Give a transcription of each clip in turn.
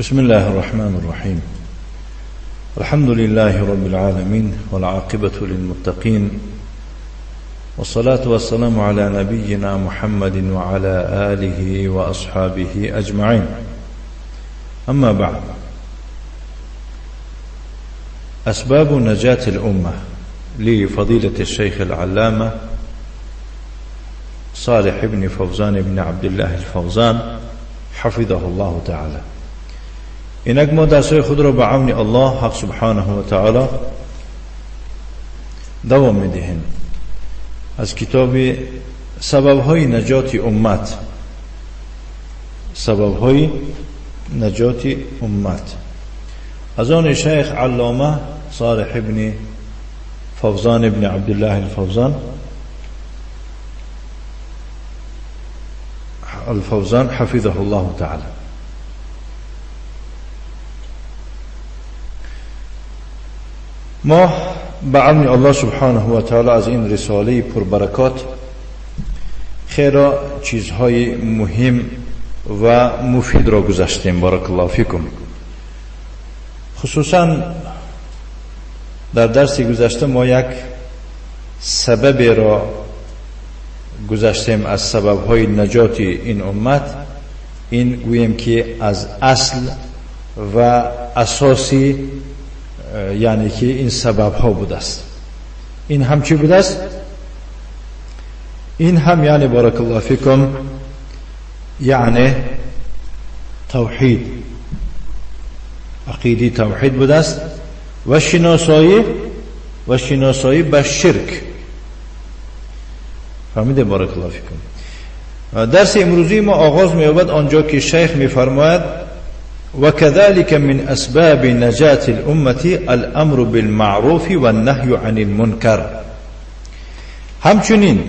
بسم الله الرحمن الرحيم. الحمد لله رب العالمين، والعاقبة للمتقين، والصلاة والسلام على نبينا محمد وعلى آله وأصحابه أجمعين. أما بعد، أسباب نجاة الأمة لفضيلة الشيخ العلامة صالح بن فوزان بن عبد الله الفوزان حفظه الله تعالى. اینک ما درسای خود را به عون الله حق سبحانه و تعالی دوام میدهیم از کتاب سببهای نجات امت. سببهای نجات امت از آن شیخ علامه صالح ابن فوزان ابن عبدالله الفوزان الفوزان حفظه الله تعالی. ما به عون الله سبحانه و تعالی از این رساله پربرکات خیلی چیزهای مهم و مفید را گذاشتیم. بارک الله فیکم. خصوصا در درس گذشته ما یک سبب را گذاشتیم از سببهای نجات این امت. این گوییم که از اصل و اساسی، یعنی که این سبب ها بوده است. این هم چی بوده است؟ این هم یعنی بارک الله فیکم یعنی توحید، عقیده توحید بوده است و شناسایی، و شناسایی به شرک. فهمیده بارک الله فیکم. درس امروزی ما آغاز می‌یابد آنجا که شیخ می‌فرماید وكذلك من أسباب نجاة الأمة الأمر بالمعروف والنهي عن المنكر. همچنین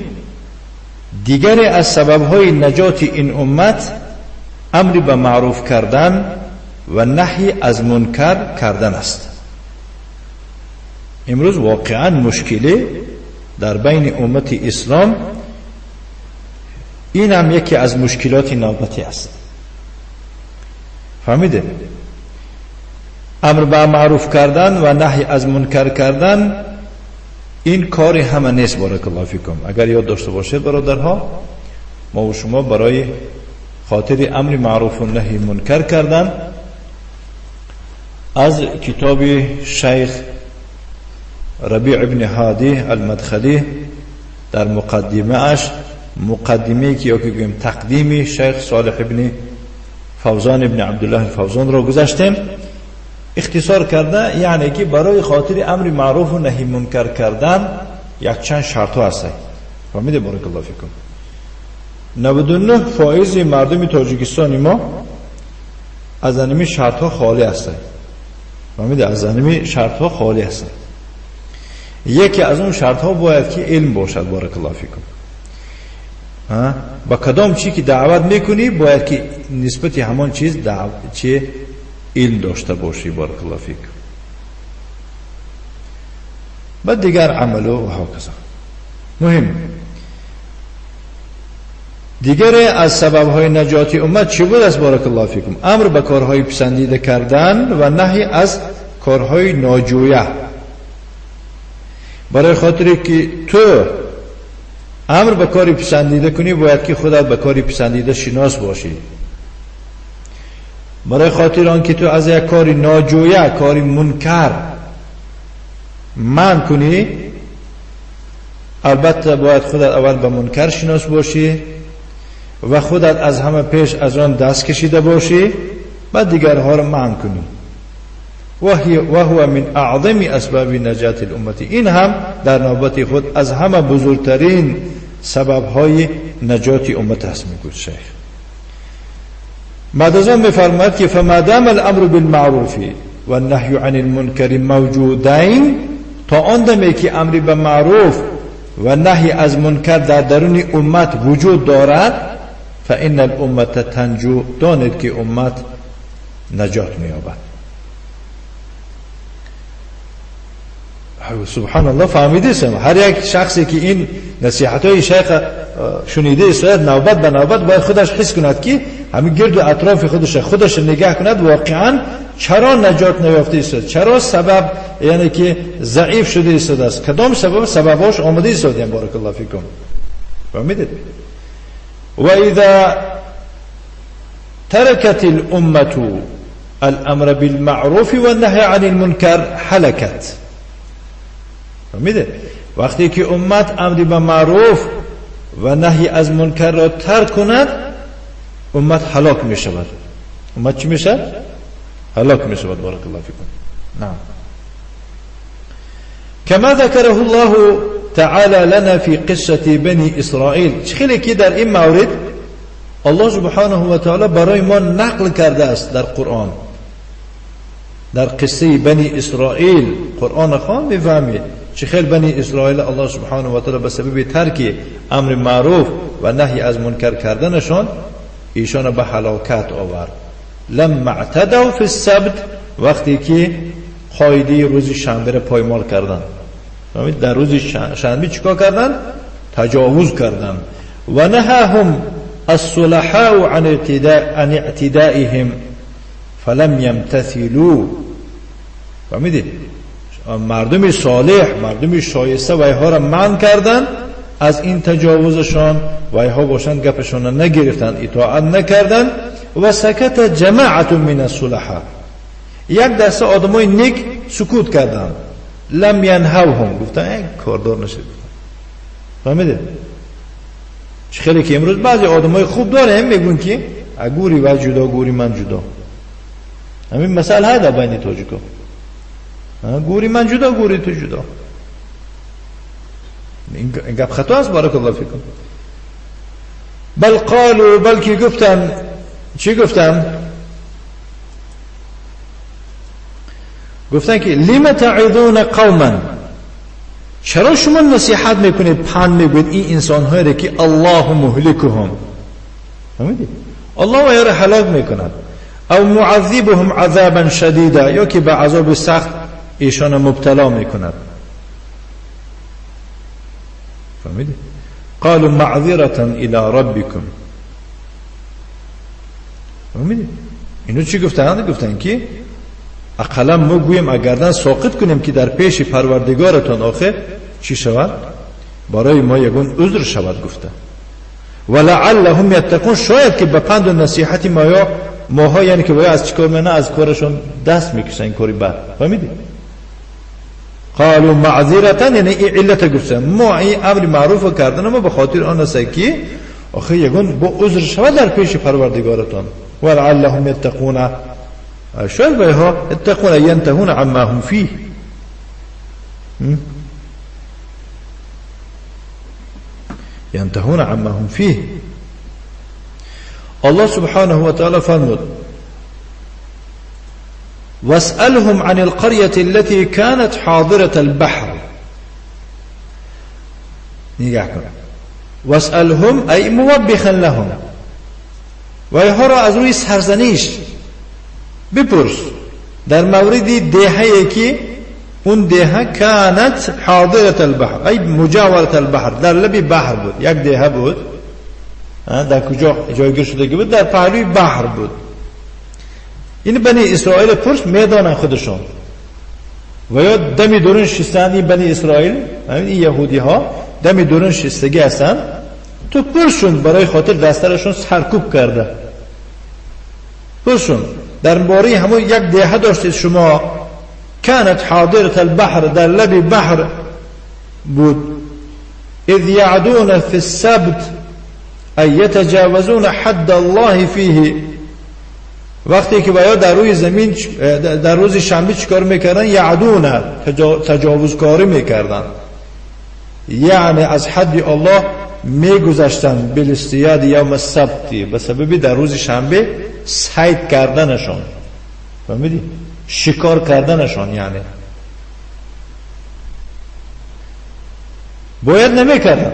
دیگر از سببهای نجات این امت امر به معروف کردن و نهی از منکر کردن است. امروز واقعا مشکلی در بین امت اسلام، این هم یکی از مشکلات نوبتی است. فهمیده؟ امر به معروف کردن و نهی از منکر کردن این کار همه نیست. بارک الله فیکم. اگر یاد داشته باشید برادرها، ما و شما برای خاطر امر معروف و نهی منکر کردن از کتاب شیخ ربیع ابن هادی المدخلی در مقدمه اش، مقدمه که یا که گوییم تقدیم شیخ صالح ابن فوزان ابن عبدالله الفوزان را گذاشتیم، اختصار کرده، یعنی که برای خاطر امر معروف و نهی منکر کردن یک چند شرط ها هست. فهمیده بارک الله فیکم. 99 فایز مردم تاجیکستان ما از انمی شرط ها خالی هستند. فهمیده؟ از انمی شرط ها خالی هستند. یکی از اون شرط ها باید که علم باشد. بارک الله فیکم. با کدام چی که دعوت میکنی باید که نسبت همان چیز چه علم داشته باشی. بارک الله فیک. بعد دیگر عمل و هکذا. مهم دیگر از سببهای نجات امت چی بود است؟ بارک الله فیکم. امر به کارهای پسندیده کردن و نهی از کارهای ناجویه. برای خاطر که تو امر به کاری پسندیده کنی باید که خودت به کاری پسندیده شناس باشی. برای خاطر آنکه تو از یک کاری ناجویه، کاری منکر منع کنی، البته باید خودت اول به منکر شناس باشی و خودت از همه پیش از آن دست کشیده باشی، بعد دیگرها رو منع کنی. و هو من اعظم اسباب نجات الامت. این هم در نوبت خود از همه بزرگترین سببهای نجات امت است، میگوید شیخ. بعد از آن میفرماید که فما دام الامر بالمعروف و النهی عن المنکر موجودین، تا آن دمی که امر به معروف و نهی از منکر در درون امت وجود دارد، فان الامه تنجو، دانید که امت نجات مییابد. سبحان الله فهمیده سم هر یک شخصی که این نصیحت های شیخ شنیده است نوبت به نوبت باید خودش حس کند که همین گرد و اطراف خودش نگاه کند واقعا چرا نجات نیافته است، چرا سبب یعنی که ضعیف شده است، کدام سبب سبباش آمده است. بارک الله فیکم. فهمیدید؟ و اذا تركت الأمة الأمر بالمعروف والنهي عن المنكر هلكت. فهمیده؟ وقتی که امت امر به معروف و نهی از منکر را ترک کند امت هلاک می شود. امت چی می شود؟ هلاک می شود. بارک الله فیکم. نعم. كما ذكره الله تعالى لنا في قصة بني إسرائيل. خیلی که در این مورد الله سبحانه و تعالی برای ما نقل کرده است در قرآن، در قصه بنی اسرائیل. قرآن خوان میفهمید چه خیلی بنی اسرائیل الله سبحانه و تعالی به سبب ترک امر معروف و نهی از منکر کردنشان ایشان به هلاکت آورد. لما اعتدوا فی السبت، وقتی که قاعده روز شنبه را پایمال کردن. در روز شنبه چیکار کردن؟ تجاوز کردن. و نهاهم الصلحاء عن اعتدائهم فلم يمتثلوا. فهمیدید؟ مردم صالح، مردم شایسته و اینها را منع کردن از این تجاوزشان و اینها باشند گپشان را نگرفتند، اطاعت نکردند. و سکت جماعت من الصلحاء، یک دسته آدمای نیک سکوت کردند. لم ینهوهم، گفتن کاردار نشد. فهمیدید؟ چه خیلی که امروز بعضی آدمای خوب داره میگن که گوری و جدا گوری من جدا. همین مسئله های در بین تاجیکا، گوری من جدا گوری تو جدا. این گپ خطا است. بارک الله فیکم. بل قالوا، بلکه گفتن، چی گفتن؟ گفتن که لم تعظون قوما، چرا شما نصیحت میکنید، پند میگوید این انسانهایی را که الله مهلکهم، فهمیدید؟ الله وی را هلاک میکند، او معذبهم عذابا شدیدا، یا که به عذاب سخت ایشان مبتلا میکند. فهمیدید؟ قالوا معذرة الى ربکم. فهمیدید؟ اینو چی گفتن؟ گفتن که اقلا ما گوییم اگردن ساقط کنیم که در پیش پروردگارتان آخه چی شود؟ برای ما یگون عذر شود گفته. ولعلهم یتقون، شاید که به پند و نصیحت ماها یعنی که باید از چیکار میانه از کارشون دست میکشن، این کاری بد. فهمیدید؟ قالوا معذرة، یعنی این علت گفته ما این امر معروف کردن ما به خاطر آن است که آخه یگون با عذر شود در پیش پروردگارتان. ولعلهم یتقون، شاید بها اتقون ینتهون عما هم فيه. ینتهون عما هم فيه. الله سبحانه وتعالى فرمود واسألهم عن القرية التي كانت حاضرة البحر. نگاه کن، واسألهم ای موبخا لهم، و اینها را از روی سرزنش بپرس در مورد دهه که اون دهه کانت حاضرة البحر ای مجاورة البحر، در لب بحر بود، یک دهه بود در کجا جایگیر شده بود؟ در پهلوی بحر بود. این بنی اسرائیل پرس میدانن خودشون و یا دمی درون شستن. این بنی اسرائیل، این یهودی ها دمی درون شستگی هستن، تو پرسشون برای خاطر دسترشون سرکوب کرده. پرسشون در باره همون یک دهه داشتید شما، کانت حاضرة البحر، در لب بحر بود. اذ یعدون فی السبت ای یتجاوزون حد الله فیه، وقتی که باید در روی زمین در روز شنبه چیکار میکردن؟ یعدون، تجاوزکاری میکردن، یعنی از حد الله میگذشتن. بالاصطیاد یوم السبت، به سبب در روز شنبه صید کردنشان، فهمیدی؟ شکار کردنشان، یعنی باید نمیکردن.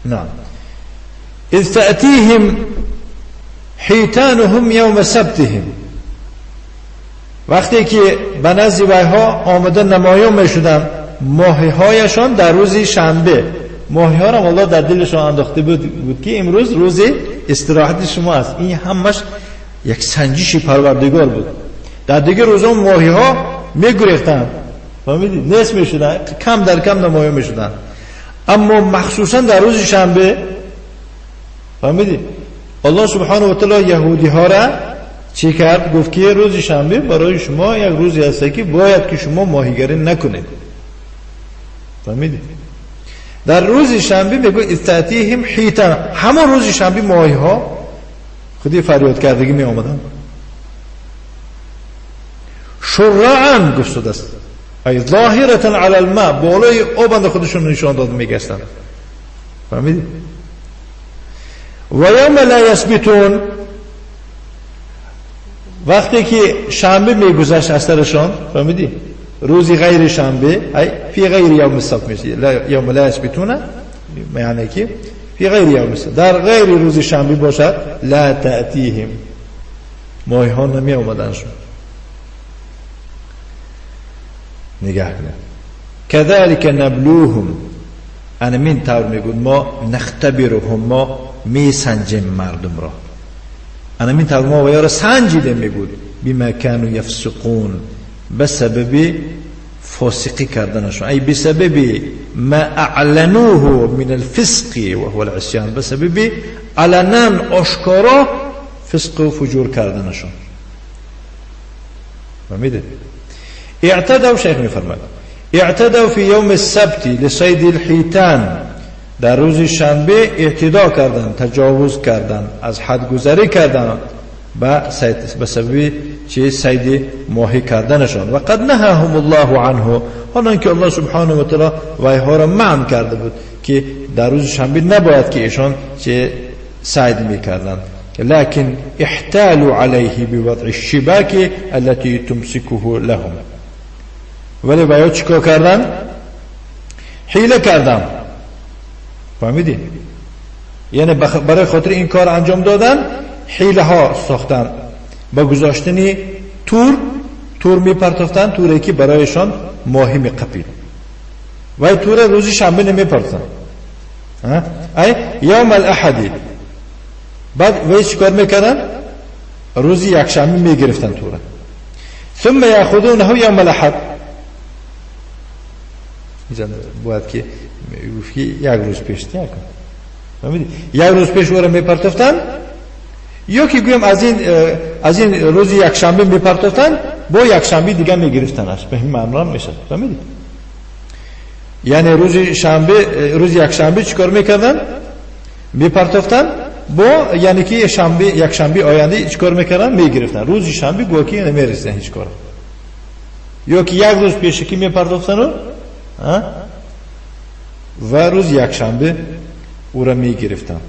نعم. اذ تأتيهم حیتانهم یوم سبتهم، وقتی که به نزد ویها آمده نمایان میشدند ماهیهایشان در روز شنبه، ماهی ها را الله در دلشان انداخته بود که امروز روز استراحت شما است. این همش یک سنجش پروردگار بود. در دیگه روزا ماهی ها میگریختند، فهمیدید؟ نیست میشدن، کم در کم نمایان میشدن. اما مخصوصا در روز شنبه، فهمیدید؟ الله سبحانه و تعالی یهودی ها را چی کرد؟ گفت که روز شنبه برای شما یک روزی هست که باید که شما ماهیگری نکنید. فهمیدید؟ در روز شنبه میگه استاتیهم حیتان، همون روز شنبه ماهی ها خودی فریاد کردگی می آمدن. شرعا گفت شده است، ای ظاهرة علی الماء، بالای آب خودشون نشان داد میگشتن. فهمیدید؟ و یوم لا یثبتون، وقتی که شنبه میگذشت از سرشان، فهمیدی؟ روزی غیر شنبه، ای فی غیر یوم السبت میشه، یوم لا یثبتون یعنی که فی غیر یوم السبت، در غیر روز شنبه باشد، لا تأتیهم، ماهی ها نمی آمدنشون. نگاه کنید، كذلك نبلوهم، انا من طور میگود ما نختبرهم، ما میسنجیم مردم را. انا من طور ما ویا را سنجیده میگود، بما كانوا یفسقون، به سبب فاسقی کردنشون، ای بسبب ما اعلنوه من الفسق وهو العصيان، به سبب علنا آشکارا فسق و فجور کردنشون. فهمیدید؟ اعتدوا، شیخ میفرماید اعتدوا فی یوم السبت لصید الحیتان، در روز شنبه اعتدا کردن، تجاوز کردن، از حد گذری کردن به سبب چه صید ماهی کردنشان. و قد نهاهم الله عنه، حالا که الله سبحانه و تعالی ویها را منع کرده بود که در روز شنبه نباید که ایشان چه صید میکردند، لكن احتالوا عليه بوضع الشباك التي تمسكه لهم. ولی باید چیکار کردن؟ حیله کردن. فهمیدی؟ یعنی برای خاطر این کار انجام دادن حیله ها ساختن، با گذاشتن تور میپرتافتن، توری که برایشان ماهی میقپید و تور روزی شنبه نمیپرتن، ای یوم الاحد. بعد وی چیکار میکردن؟ روزی یکشنبه میگرفتن توره، ثم یاخذونه یوم الاحد. اینجا باید که یک روز پیش فهمیدی؟ یک روز پیش او را میپرتافتن، یا که گویم از این روز یکشنبه میپرتافتن، با یکشنبه دیگه میگرفتنش. به این معنا میشه. فهمیدی؟ یعنی روز شنبه، روز یکشنبه چیکار میکردن؟ میپرتافتن، با یعنی که شنبه یکشنبه آینده چیکار میکردن؟ میگرفتن. روز شنبه گویا که نمیرسیدن هیچ کار، یا که یک روز پیش که میپرداختن و روز یکشنبه او را میگرفتن.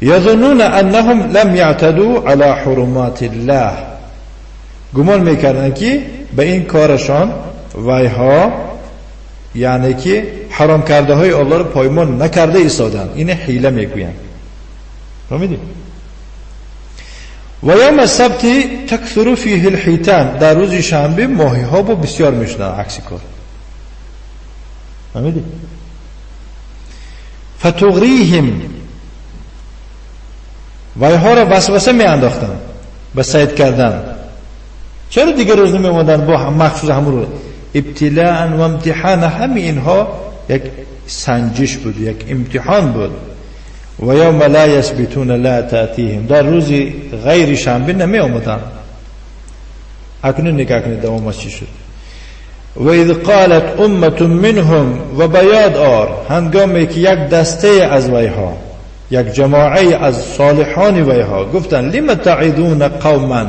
یظنون انهم لم یعتدوا علی حرمات الله، گمان میکردن که به این کارشان ویها یعنی که حرام کرده های الله رو پایمان نکرده ایستادند. این حیله میگویند. فهمیدی؟ و یوم السبت تکثر فیه الحیتان، در روز شنبه ماهی ها با بسیار میشدن، عکس کار. فهمیدی؟ فتغریهم، ویها را وسوسه می انداختن به صید کردن. چرا دیگه روز نمی اومدن با مخصوص همون روز؟ ابتلاء و امتحان، همه اینها یک سنجش بود، یک امتحان بود. و یوم لا یثبتون لا تأتیهم، در روز غیر شنبه نمی آمدن. اکنون نگاه کنید دوامش چی شد. و اذ قالت امة منهم، و بیاد آر هنگامی که یک دسته از ویها، یک جماعه از صالحان ویها گفتن لم تعظون قوما،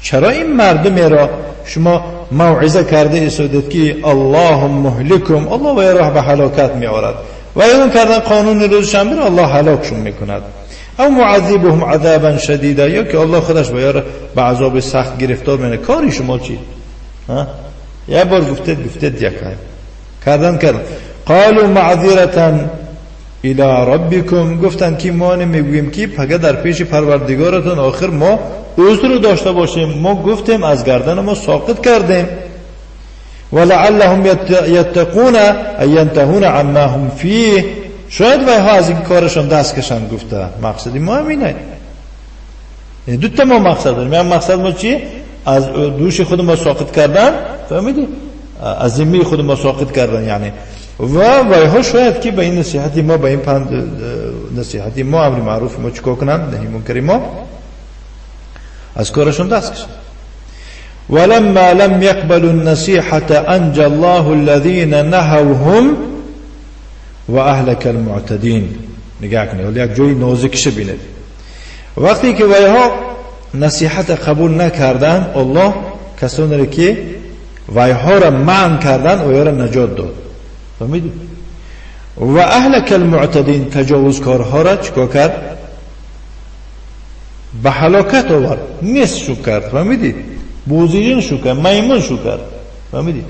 چرا این مردم را شما موعظه کرده ایستادید که الله مهلکم، الله وی را به هلاکت می آورد و اعلام کردن قانون روز شنبه را الله هلاکشون میکند، او معذبهم عذابا شدیدا، یا که الله خودش وی را به عذاب سخت گرفتار میکنه. کاری شما چی؟ یه بار گفتید یک کردن. قالوا معذرة الى ربکم، گفتند که ما نمیگوییم که پگه در پیش پروردگارتون آخر ما عذر داشته باشیم، ما گفتیم از گردن ما ساقط کردیم. ولعلهم یتقون ان ینتهون عما هم فیه، شاید ویها از این کارشان دست کشند. گفته مقصد ما همینه، دو تا ما مقصد داریم. یک مقصد ما چی؟ از دوش خود ما ساقط کردن، فهمیدی؟ از ذمه خود ما ساقط کردن یعنی. و ویها شاید که به این نصیحت ما، به این پند نصیحت ما، امر معروف ما چیکار کنن، نهی منکر ما، از کارشون دست کشند. ولما لم يقبلوا النصيحة أنجى الله الذين نهوهم وأهلك المعتدين. نگاه کنید یک جای نازکش بینید. وقتی که ویها نصیحت قبول نکردن، الله کسانی را که ویها را منع کردن ویها را نجات داد. فهمیدید؟ و اهلک المعتدین، تجاوزکارها را چیکار کرد؟ به هلاکت آورد، نیست شو کرد. فهمیدید؟ بوزیجین شو کرد، میمون شو کرد. فهمیدید؟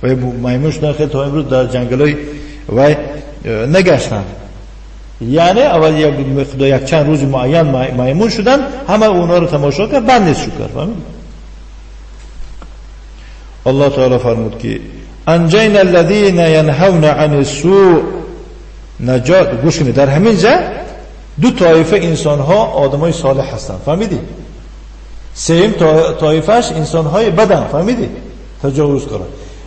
و میمون شدن خیلی تا امروز در جنگلای و نگشتن، یعنی اول یک مقدار یک چند روز معین میمون شدن، همه اونا رو تماشا کرد، بعد نیست شو کرد. فهمیدید؟ الله تعالی فرمود که انجینا الذین ینهون عن السوء، نجات. گوش کنید، در همین جا دو طایفه انسان ها آدمای صالح هستند. فهمیدی؟ سیم طایفهش انسان های بدن. فهمیدی؟ تجاوز کردن.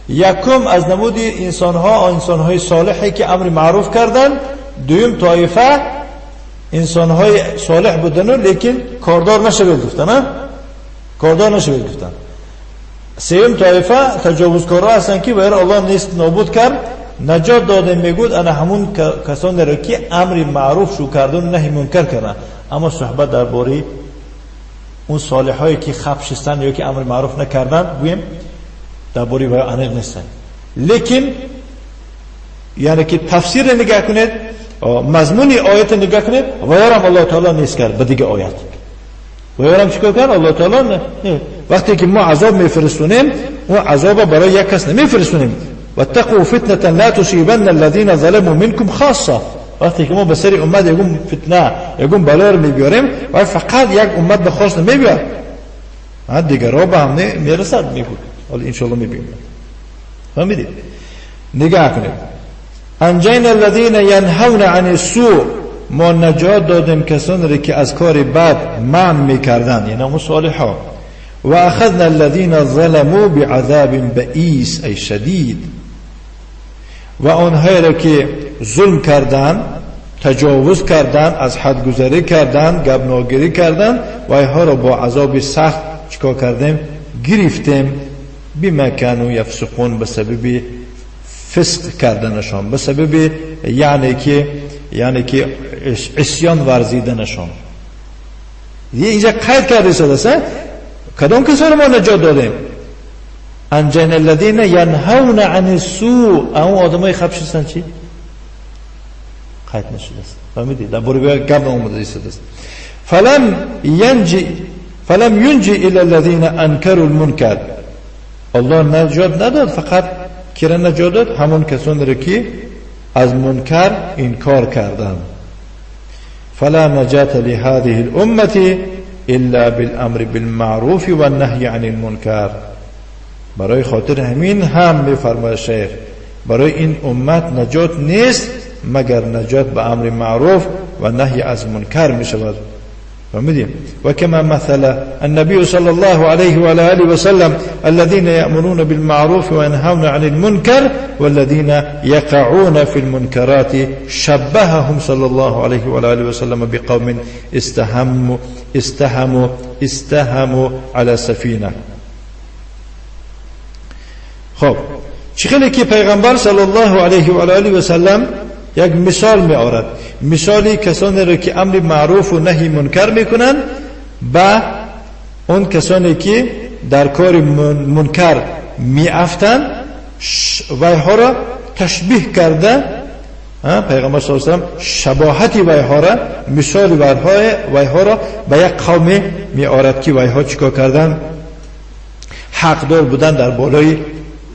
یکم از نمود انسان ها انسان های صالحی که امر معروف کردن، دویم طایفه انسان های صالح بودن لیکن کاردار نشوید گفتن، کاردار نشوید گفتن. سیم طایفه تجاوزکارا هستن که باید الله نیست نابود کرد، نجات داده. میگود انا همون کسانی را که امر معروف شو کردن، نهی منکر کردن. اما صحبت درباره اون صالح هایی که خپ شستن یا که امر معروف نکردن، گوییم درباره وای انیق نیستن. لیکن یعنی که تفسیر نگاه کنید، مضمون آیت نگاه کنید، ویارم الله تعالی نیست کرد به دیگه آیت. ویارم چیکار کرد الله تعالی؟ نه. وقتی که ما عذاب میفرستونیم، اون عذاب برای یک کس نمیفرستونیم. واتقوا فتنة لا تصيبن الذين ظلموا منكم خاصة. وقتی که ما به سر امت یکم فتنه، یکم بلا رو میبیاریم، و فقط یک امت به خاص نمیبیار، دیگرها به هم میرسد. میگود حالا انشالله میبینیم. فهمیدید؟ نگاه کنید، انجینا الذین ینهون عن السوء، ما نجات دادیم کسانی را که از کار بد منع میکردن، یعنی همون صالح ها. و اخذنا الذین ظلموا بعذاب بئیس ای شدید، و آنهایی را که ظلم کردن، تجاوز کردن، از حد گذری کردن، گبناگیری کردن، و اینها را با عذاب سخت چیکار کردیم؟ گرفتیم. بما كانوا یفسقون، به سبب فسق کردنشان، به سبب یعنی که عصیان ورزیدنشان. یه اینجا قید کرده شده است کدام کسان ما نجات دادیم؟ انجینا الذین ینهون عن السوء. اون آدمای خب شستن چی؟ قید نشده است. فهمیدی؟ در باره گپ آمده است. فلم ینجی الا الذین انکروا المنکر، الله نجات نداد، فقط کی را نجات داد؟ همون کسانی را که از منکر انکار کردند. فلا نجات لهذه الامه الا بالامر بالمعروف والنهی عن المنکر. برای خاطر همین هم میفرماید شیخ، برای این امت نجات نیست مگر نجات به امر معروف و نهی از منکر می شود. فهمیدیم؟ و کما مثل النبي صلى الله عليه وعلى آله وسلم الذين يأمرون بالمعروف وينهون عن المنكر والذين يقعون في المنكرات شبههم صلى الله عليه وعلى آله وسلم بقوم استهموا على سفينة. خب چه خیلی که پیغمبر صلی الله علیه و آله و سلم یک مثال می آورد، مثالی کسانی را که امر معروف و نهی منکر میکنن با اون کسانی که در کار منکر می افتند، ویها را تشبیه کرده پیغمبر صلی الله علیه و سلم شباهت ویها را، مثال ویها را به یک قوم می آورد که ویها چیکار کردن؟ حقدار بودن در بالای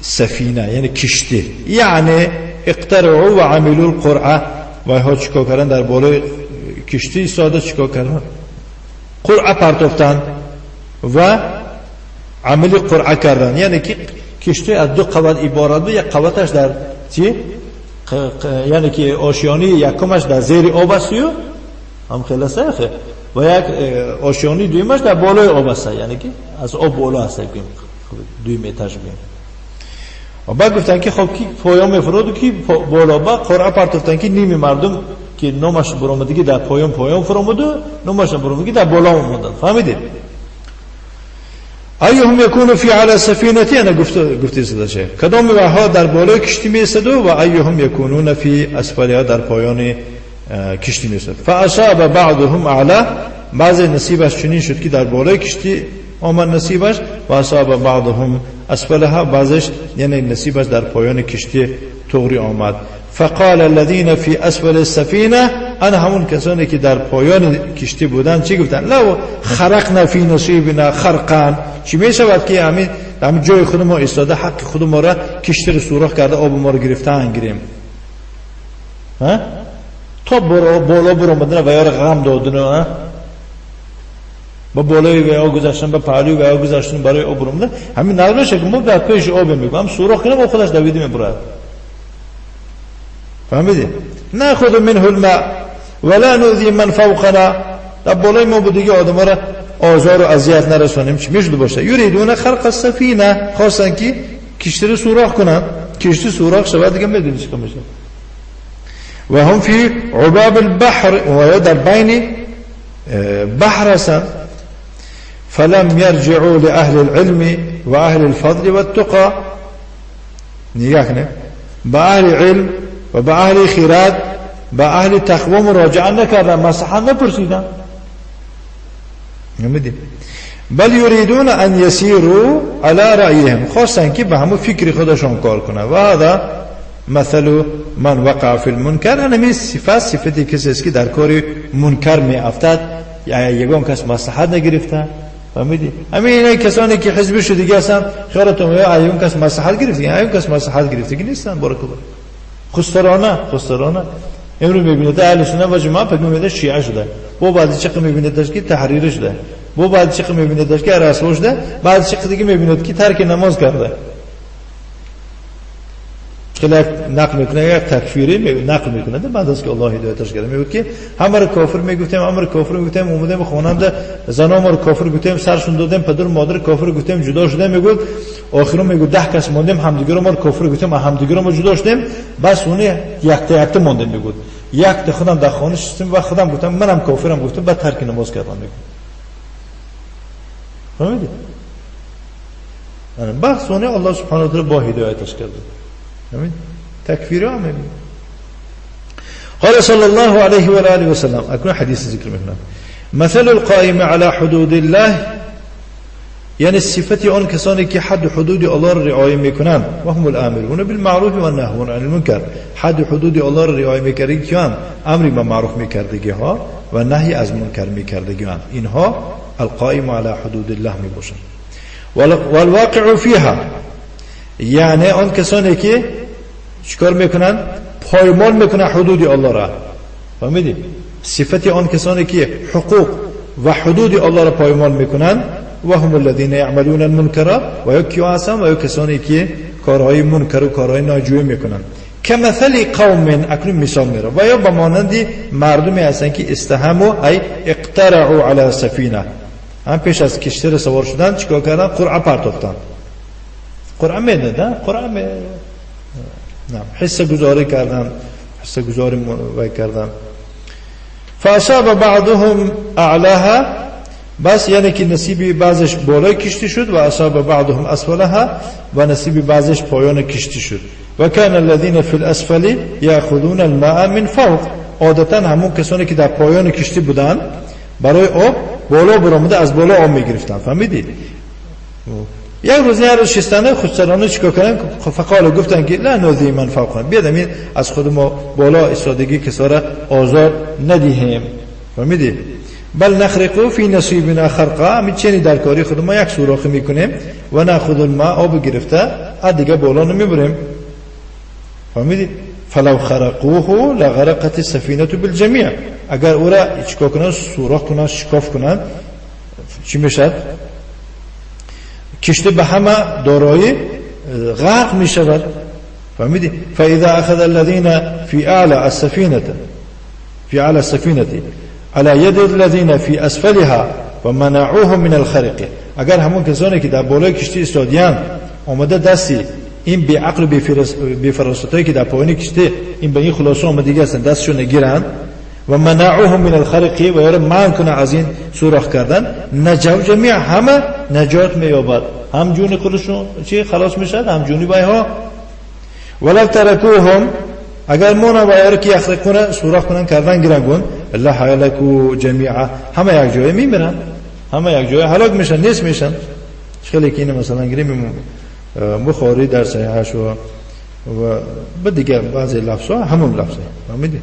سفینه، یعنی کشتی، یعنی اقترعوا و عملوا القرعه، وایها چیکار کردن؟ در بالای کشتی ایستاده چیکار کردن؟ قرعه پرتافتن و عملی قرعه کردن. یعنی که کشتی از دو قوت عبارت بود، یک قوتش در چی؟ یعنی که آشیانی یکمش در زیر آب است هم خلاصه و یک آشیانی دویمش در بالای آب است، یعنی که از آب بالا است، دویم اتاج بیم. و بعد گفتن که خب کی پایان میفرود و کی بالا. با قرعه پرتافتن که نیم مردم که نامش برآمدگی در پایان فرامد و نامش برآمدگی در بالا آمدن. فهمیدید؟ ایهم یکون فی علی سفینتی، انا گفته شده چه کدام وها در بالای کشتی میستد و ایهم یکونون فی اسفلها، در پایان کشتی میستد. فاصاب بعضهم اعلی، بعض نصیبش چنین شد که در بالای کشتی آمد نصیبش، و اصاب بعضهم اسفلها، بعضش یعنی نصیبش در پایان کشتی طغری آمد. فقال الذين في اسفل السفينه، انا همون کسانی که در پایان کشتی بودن چی گفتن؟ لو خرقنا فی نصیبنا خرقا، چی می شود که همین جای خود ما ایستاده حق خود ما را کشتی رو سوراخ کرده آب ما رو گرفتن گیریم، ها؟ تا بالا برآمدن و یار غم دادن، ها؟ با بالای و یا گذاشتن، با پهلوی و یا گذاشتن برای آب برآمدن. همین نمیشه که ما در پیش آب میگم سوراخ کنیم و خودش دویده میبرد. فهمیدی؟ ناخذ منه الماء ولا نؤذي من فوقنا، در بالای ما بود دیگه آدم ها را آزار و اذیت نرسانیم. چی میشد باشه؟ یریدون خرق السفینه، خواستن که کشتی رو سوراخ کنن، کشتی سوراخ شود دیگه میدونی چی میشه. و هم فی عباب البحر، و در بین بحر هستن. فلم يرجعوا لأهل العلم وأهل الفضل والتقى، نگاه کنه با اهل علم و با اهل خیرات با اهل تقوا مراجعه نکردن، مسحا نپرسیدن. بل یریدون ان یسیروا علی رأیهم، خواستن که به همون فکر خودشون کار کنن. و هذا مثل من وقع فی المنکر، همین صفت صفتی کسی است که در کار منکر می افتد، یعنی یگان کس مصلحت نگرفته. فهمیدی؟ همین اینا کسانی که حزب شو دیگه هستن خیرتون یا ایون کس مصلحت گرفته، ایون کس مصلحت گرفته که نیستن. بارک الله. خسرانه امروز میبینید اهل سنت و جماعت فکر میبینید شیعه شده، با بعضی چقدر میبینید که تحریر شده، با بعضی چقدر میبینید که رسوا شده، بعضی چقدر دیگه میبینید که ترک نماز کرده. خیلی نقل میکنه، یک تکفیری نقل میکنه بعد از که الله هدایتش کرده، میگه که همه رو کافر میگفتیم، همه رو کافر میگفتیم، اومدیم خونم زنا ما رو کافر گفتیم، سرشون دادیم، پدر مادر کافر گفتیم، جدا شدیم. میگفت آخرون میگه 10 کس موندیم، همدیگه رو ما کافر گفتیم، همدیگه رو ما جدا شدیم، بس اون یک تا یک تا موندیم. میگفت یک تا خودم در خانه شستم و خودم گفتم منم کافرم گفتم، بعد ترک نماز کردم. میگفت فهمیدی؟ بس اون الله سبحانه و تعالی با هدایتش کرده. تكفير عام. قال صلى الله عليه وآله وسلم، أكون حديث ذكر منه، مثل القائم على حدود الله، یعنی صفت آن کسانی که حد حدود الله را رعایت میکنند، و هم الآمرون بالمعروف و الناهون عن المنکر، حد حدود الله را رعایت میکردگی کیان؟ امری به معروف میکردگی ها و نهی از منکر میکردگی ها، اینها القائم على حدود الله میباشند. والواقع فيها، یعنی آن کسانی که چیکار میکنن؟ پایمال میکنن حدود الله را. فهمیدی؟ صفت آن کسانی که حقوق و حدود الله را پایمال میکنن، و هم الذين يعملون المنکر، و یا کیا هستن؟ و یا کسانی که کارهای منکر و کارهای ناجوی میکنن. کمثل قوم، اکنون مثال میره، و یا به مانند مردمی هستن که استهموا ای اقترعوا علی سفینه، هم پیش از کشتی را سوار شدن چیکار کردن؟ قرعه پرتافتن. قرعه میدادن، قرعه می نه حصه گذاری کردن، حصه گذاری وای کردن. فاصاب بعضهم اعلاها، بس یعنی که نصیب بعضش بالای کشتی شد، و اصاب بعضهم اسفلها، و نصیب بعضش پایان کشتی شد. و کان الذين في الاسفل یاخذون الماء من فوق، عادتا همون کسانی که در پایان کشتی بودن برای آب بالا برآمده از بالا آب میگرفتن. فهمیدید؟ یک روز یه روز شستانه خودسرانه چیکار کردن؟ فقال گفتن که لا نوذی من فوقنا، بیادم از خود ما بالا ایستادگی کسا را آزار ندهیم. فهمیدی؟ بل نخرقو فی نصیبنا خرقا، همین چنی در کاری خود ما یک سوراخ میکنیم و ناخذ الماء، آب گرفته از دیگه بالا نمیبریم. فهمیدی؟ فلو خرقوه لغرقت السفينة بالجميع. اگر او را چیکار کنند، سوراخ کنند، شکاف کنند، چی میشد؟ کشته به همه دارایی غرق میشود. فهمیدی؟ فاذا اخذ الذين في اعلى السفينة في اعلى السفينة على يد الذين في اسفلها ومنعوهم من الخرق. اگر همون کسانی که در بالای کشتی ایستادیان آمده دستی این بی عقل و بی فراستایی که در پایین کشتی این به این خلاصه آمدگی هستن دستشون نگیرن و منعوهم من الخرق و یاره منع کنه از این سوراخ کردن، نجو جمیع، همه نجات مییابد، هم جون خودشون چی خلاص میشد، هم جونی بایها. ولو ترکوهم، اگر مونا و یاره که یخرق کنه سوراخ کنن کردن گیرن، لهلکوا جمیعا، همه یک جای میمیرن، همه یک جای هلاک میشن، نیست میشن. خیلی که اینو مثلا گیریم بخاری در صحیحش و به دیگه بعضی لفظ ها همون لفظه، فهمیدی؟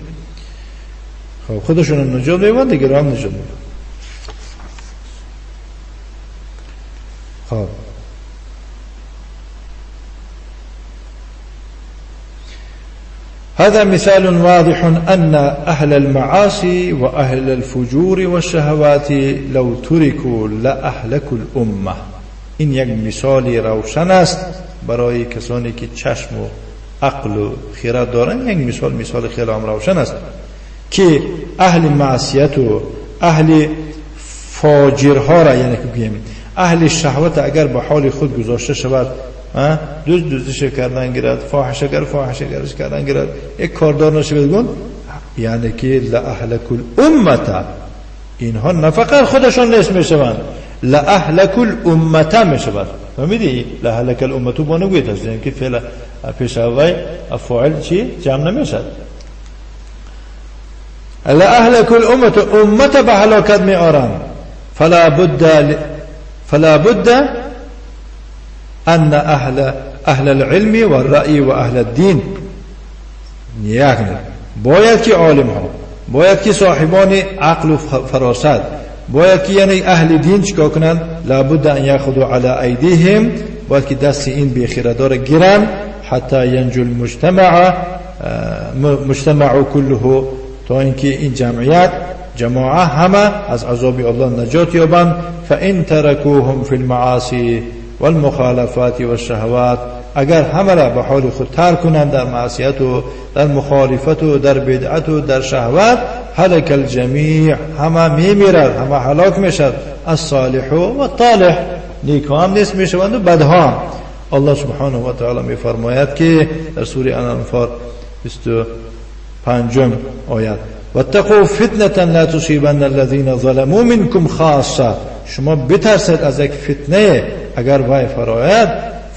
خب خودشون نجات میبند، دیگه هم نجات میبند. خب هذا مثال واضح أن أهل المعاصي وأهل الفجور والشهوات لو تركوا لأهلكوا الأمة. این یک مثال روشن است برای کسانی که چشم و عقل و خیرت دارند. یک مثال خیلی هم روشن است که اهل معصیت و اهل فاجرها را، یعنی که بگیم اهل شهوت، اگر به حال خود گذاشته شود، دوز دوزش کردن گیرد، فاحشه فاحشه کردن گیرد، یک کاردار نشود گون، یعنی که لأهلک الامه، اینها نه فقط خودشان نیست میشوند، لأهلک الامه میشود. فهمیدی؟ لأهلک الامه با نگوید هست، یعنی که فعل پیش اوی فاعل چی جمع نمیشد. لأهلک الامه، امت به هلاکت می آرند. فلا بد ان اهل العلم والرأي واهل الدین، یعنی باید که عالم ها، باید که صاحبان عقل و فراست، باید که یعنی اهل دین چیکار کنند؟ لابد ان یاخذوا علی ایدیهم، باید که دست این بیخیردار گیرند، حتی ینجو المجتمع مجتمع كله، تا اینکه این جمعیت جماعه همه از عذاب الله نجات یابند. فان ترکوهم فی المعاصی والمخالفات والشهوات، اگر همه را به حال خود ترک کنند در معصیت و در مخالفت و در بدعت و در شهوت، هلک الجمیع، همه میمیرد، همه هلاک میشد، الصالح و الطالح، نیکو هم نیست میشوند و بدها هم. الله سبحانه و تعالی میفرماید که در سوره انفال 25 آیت، واتقوا فتنة لا تصيبن الذين ظلموا منكم خاصة، شما بترسید از یک فتنه اگر وای فراید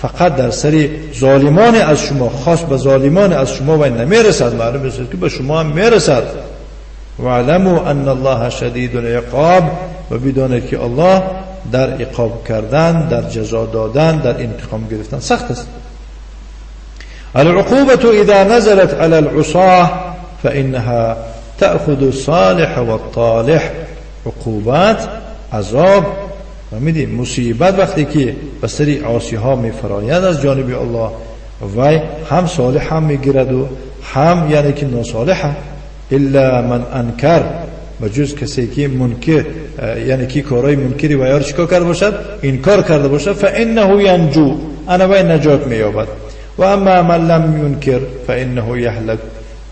فقط در سر ظالمان از شما، خاص به ظالمان از شما وای نمیرسد، معلوم است که به شما هم میرسد. واعلموا ان الله شدید العقاب، و بدانید که الله در عقاب کردن، در جزا دادن، در انتقام گرفتن سخت است. العقوبة اذا نزلت على العصاة فانها تأخذ الصالح والطالح. عقوبات، عذاب، فهمیدی؟ مصیبت وقتی که به سر عاصی ها میفراید از جانب الله، وای هم صالح هم میگیرد و هم یعنی که ناصالح هم. الا من انکر، و جز کسی که منکر، یعنی که کارهای منکری و یار چیکار کرده باشد، انکار کرده باشد، فانه ینجو، انا وای نجات مییابد. و اما من لم ینکر فانه یهلک،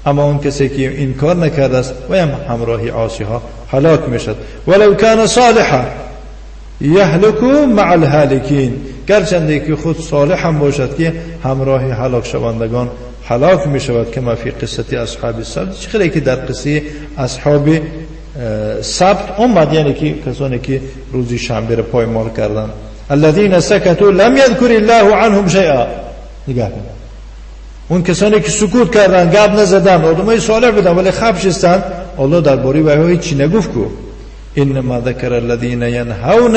اما اون کسی که انکار نکرده است و هم همراهی عاصی ها هلاک میشد. ولو کان صالحا یهلک مع الهالکین، گرچنده که خود صالح هم باشد که همراه هلاک شوندگان هلاک می شود. کما فی قصه اصحاب السبت، چه که در قصه اصحاب سبت اومد، یعنی که کسانی که روزی شنبه را پایمال کردند. الذين سكتوا لم يذكر الله عنهم شيئا. نگاه کن، اون کسانی که سکوت کردن، گپ نزدن، آدمای صالح بودن ولی خب شستن، الله درباره وی هیچ نگفت کو. انما ذکر الذين ينهون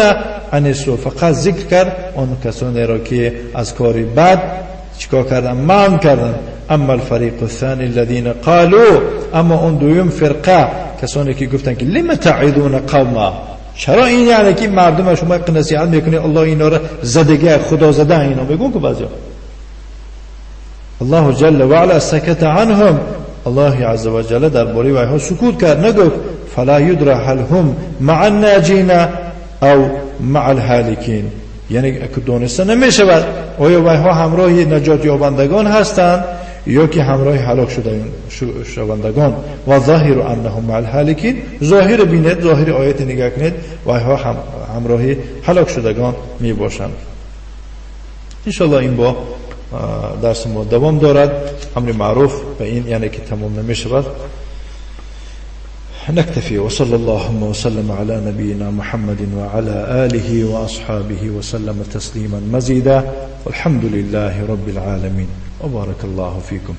عن السوء، فقط ذکر کرد آن کسانی را که از کار بد چیکار کردن، منع کردن. اما الفریق الثاني الذين قالوا، اما اون دویم فرقه کسانی که گفتن که لم تعظون قوما، چرا این یعنی که مردم شما نصیحت میکنی، الله اینا را زدگی خدا زده اینا میگون که بعضیا الله جل وعلا سكت عنهم، الله عز وجل در باره ویها سکوت کرد، نگفت فلا يدرى هل هم مع الناجین او مع الهالکین، یعنی که دانسته نمی شود آیا ویها همراه نجات یابندگان هستند یا که همراه هلاک شوندگان. و ظاهر انهم مع الهالکین، ظاهر بینید، ظاهر آیت نگاه کنید، ویها همراه هلاک شدگان می باشند. انشالله این با درس ما دوام دارد. امر معروف به این یعنی که تمام نمی شود. نكتفي وصلى اللهم وسلم على نبينا محمد وعلى آله وأصحابه وسلم تسليما مزيدا والحمد لله رب العالمين وبارك الله فيكم.